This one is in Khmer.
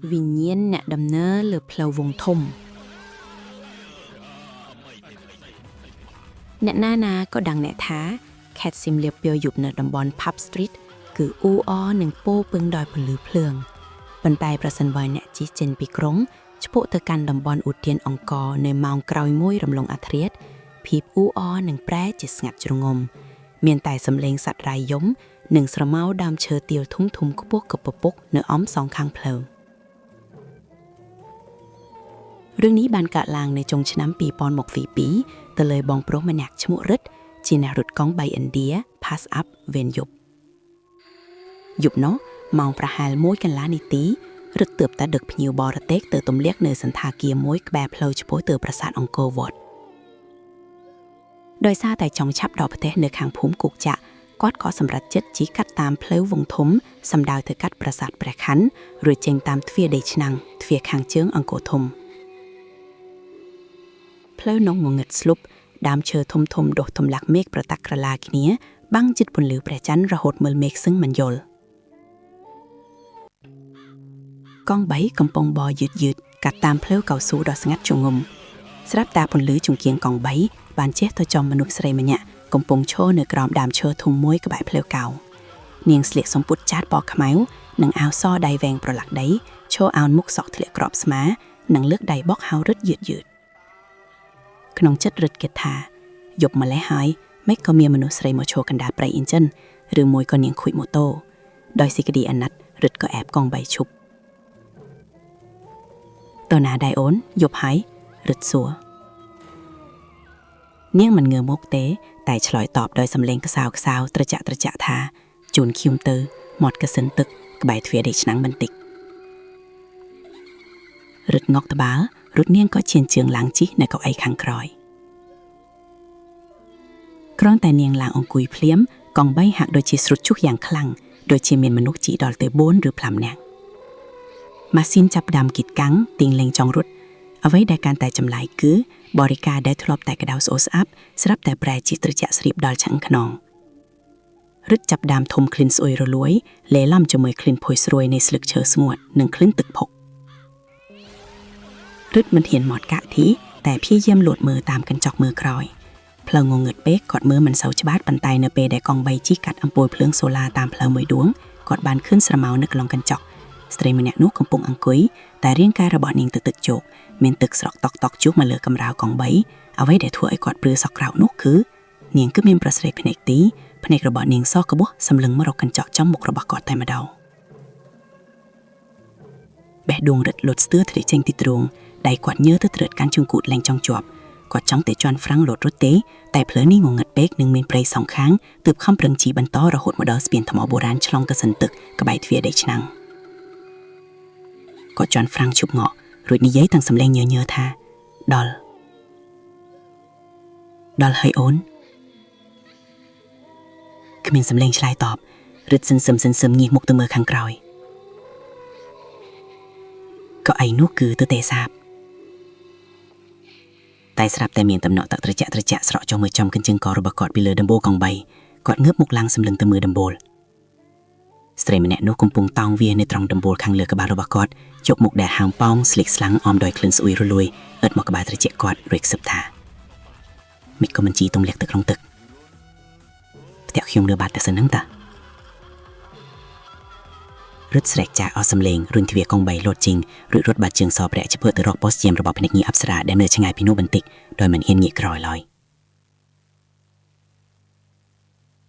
វិញ្ញាណអ្នកដំណើរលើផ្លូវវងធំ អ្នកណាណាក៏ដឹងអ្នកថាខេត្តសៀមរាបពេលយប់នៅតំបន់ Pub Street គឺអ៊ូអរនិងពោរពេញដោយពន្លឺភ្លើងប៉ុន្តែប្រសិនបើអ្នកជិះចេញពីក្រុងឆ្ពោះទៅកាន់តំបន់ឧទ្យានអង្គរនៅម៉ោងក្រោយមួយរំលងអធ្រាត្រភាពអ៊ូអរនឹងប្រែជាស្ងាត់ជ្រងំ មានតែសំឡេងសត្វរាយយំ និងស្រមោលដើមឈើទាលធំៗខ្ពស់កពពុកនៅអមសងខាងផ្លូវ រឿងនេះបានកើតឡើងនៅចុងឆ្នាំ2022ទៅលើបងប្រុសម្នាក់ឈ្មោះរិទ្ធជាអ្នករត់កង់បីឥណ្ឌា Pass Up វេនយប់យប់នោះម៉ោងប្រហែល1កន្លះនាទីរិទ្ធទើបតែដឹកភ្ញៀវបរទេសទៅទម្លាក់នៅសណ្ឋាគារមួយក្បែរផ្លូវឆ្ពោះទៅប្រាសាទអង្គរវត្តដោយសារតែចង់ឆាប់ដល់ផ្ទះនៅខាងភូមិគោកចាក់គាត់ក៏សម្រេចចិត្តជិះកាត់តាមផ្លូវវងធំសម្ដៅទៅកាត់ប្រាសាទព្រះខ័នរួចចេញតាមទ្វារដីឆ្នាំងទ្វារខាងជើងអង្គរធំ ផ្លូវនងងងឹតស្លុបដើមឈើធំធំដុះទម្លាក់មេឃប្រតាក់ក្រឡាគ្នាបាំងចិត្តពន្លឺព្រះច័ន្ទរហូតមើលមេឃសឹងមិនយល់កង់បីកំពុងបរយឺតយឺតកាត់តាមផ្លូវកៅស៊ូដ៏ស្ងាត់ជ្រងំស្រាប់តែពន្លឺចង្គៀងកង់បីបានជះទៅចំមនុស្សស្រីម្នាក់កំពុងឈរនៅក្រោមដើមឈើធំមួយក្បែរផ្លូវកោងនាងស្លៀកសំពត់ចាតពណ៌ខ្មៅនិងអាវសដៃវែងប្រឡាក់ដីឈរអោនមុខសក់ធ្លាក់ក្របស្មានិងលើកដៃបកហៅរឹតយឺតយឺត ក្នុងចិត្តរិទ្ធគិតថាយប់ម្លេះហើយម៉េចក៏មានមនុស្សស្រីមកឈរកណ្ដាលព្រៃអ៊ីនចិនឬមួយក៏នាងខូចម៉ូតូដោយសេចក្តីអាណិតរិទ្ធក៏អែបកង់បីឈប់តើណាដែរអូនយប់ហើយរិទ្ធសួរនាងមិនងើមុខទេ តែឆ្លើយតបដោយសំឡេងខ្សោខ្សោត្រជាក់ត្រជាក់ថាជូនខ្ញុំទៅមាត់កសិនទឹកក្បែរទ្វារដេកឆ្នាំងបន្តិចរិទ្ធងក់ត្បាល់រត់នាងក៏ឈានជើងឡើងជិះនៅកៅអីខាងក្រោយ គ្រាន់តែនាងឡើងអង្គុយភ្លាមកង់បីហាក់ដូចជាស្រុតជុះយ៉ាងខ្លាំងដូចជាមានមនុស្សជិះដល់ទៅ4ឬ5នាក់ម៉ាស៊ីនចាប់ផ្ដើមគិតកាំងទីងលេងចង់រត់អ្វីដែលកាន់តែចម្លែកគឺបរិការដែលធ្លាប់តែក្តៅស្អូស្អាប់ស្រាប់តែប្រែជាត្រជាក់ស្រាបដល់ឆ្អឹងខ្នងរឹតចាប់ដើមធំក្លិនស្អុយរលួយលែឡំជាមួយក្លិនផុយស្រួយនៃស្លឹកឈើស្ងួតនិងក្លិនទឹកភក់រឹតមិនហ៊ានមាត់កាក់ធីតែព្យាយាមលួចមើលតាមកញ្ចក់មើលក្រោយ ផ្លូវងងឹតពេកគាត់មើលមិនសូវច្បាស់ប៉ុន្តែនៅពេលដែលកង់បីជិះកាត់អំពូលភ្លើងសូឡាតាមផ្លូវមួយដួងគាត់បានឃើញស្រមោលនៅក្នុងកញ្ចក់ស្ត្រីម្នាក់នោះកំពុងអង្គុយតែរាងកាយរបស់នាងទៅទឹកជោកមានទឹកស្រកតក់តក់ជុះមកលើកម្រាលកង់បីអ្វីដែលធ្វើឲ្យគាត់ព្រឺសក់ក្រោកនោះគឺនាងគឺមានប្រស្រីភ្នែកទីភ្នែករបស់នាងសក្បុសសម្លឹងមករកកញ្ចក់ចំមុខរបស់គាត់តែម្ដងបេះដូងរឹតលុតស្ទើរធ្លាក់ចេញទីទ្រូងដៃគាត់ញើទៅត្រើតកាន់ជង្គូតលែងចង់ជាប់គាត់ចង់តែជន់ហ្វ្រាំងលោតរត់ទេតែផ្លូវនេះងងឹតពេកនិងមានព្រៃសងខាងទើបខំប្រឹងជិះបន្តរហូតមកដល់ស្ពានថ្មបុរាណឆ្លងកសិនទឹកក្បែរទ្វារដីឆ្នាំងគាត់ជន់ហ្វ្រាំងឈប់ងក់រួចនិយាយទាំងសំឡេងញើញើថាដល់ដល់ហើយអូនគ្មានសំឡេងឆ្លើយតបរឹតសិនសឹមសិនសឹមងាកមុខទៅមើលខាងក្រោយក៏ឯនោះគឺទទេសាប តែស្រាប់តែមានតំណក់ទឹកត្រជាក់ត្រជាក់ស្រក់ចុះមកចំកញ្ជឹងករបស់គាត់ពីលើដំបូលកង់បីគាត់ងើបមុខឡើងសម្លឹងទៅមើលដំបូលស្ត្រីម្នាក់នោះកំពុងតោងវានៅត្រង់ដំបូលខាងលើក្បាលរបស់គាត់ជប់មុខដែលហាមប៉ោងស្លៀកស្លាំងអមដោយក្លិនស្អុយរលួយឥតមកក្បាលត្រជាក់គាត់រួចខ្សឹបថាមិនក៏មិនជីទំលាក់ទៅក្នុងទឹកផ្ទះខ្ញុំលើបាត់តែសិនហ្នឹងតារត់ស្រែកចាកអស់សំឡេងរុញទ្វារកង់បីលោតជីងរួចរត់បាត់ជើងសប្រាក់ជពើទៅរកប៉ុស្តិ៍យាមរបស់ភ្នាក់ងារអប្សរាដែលនៅឆ្ងាយពីនោះបន្តិចដោយមិនហ៊ានងាកក្រោយឡើយ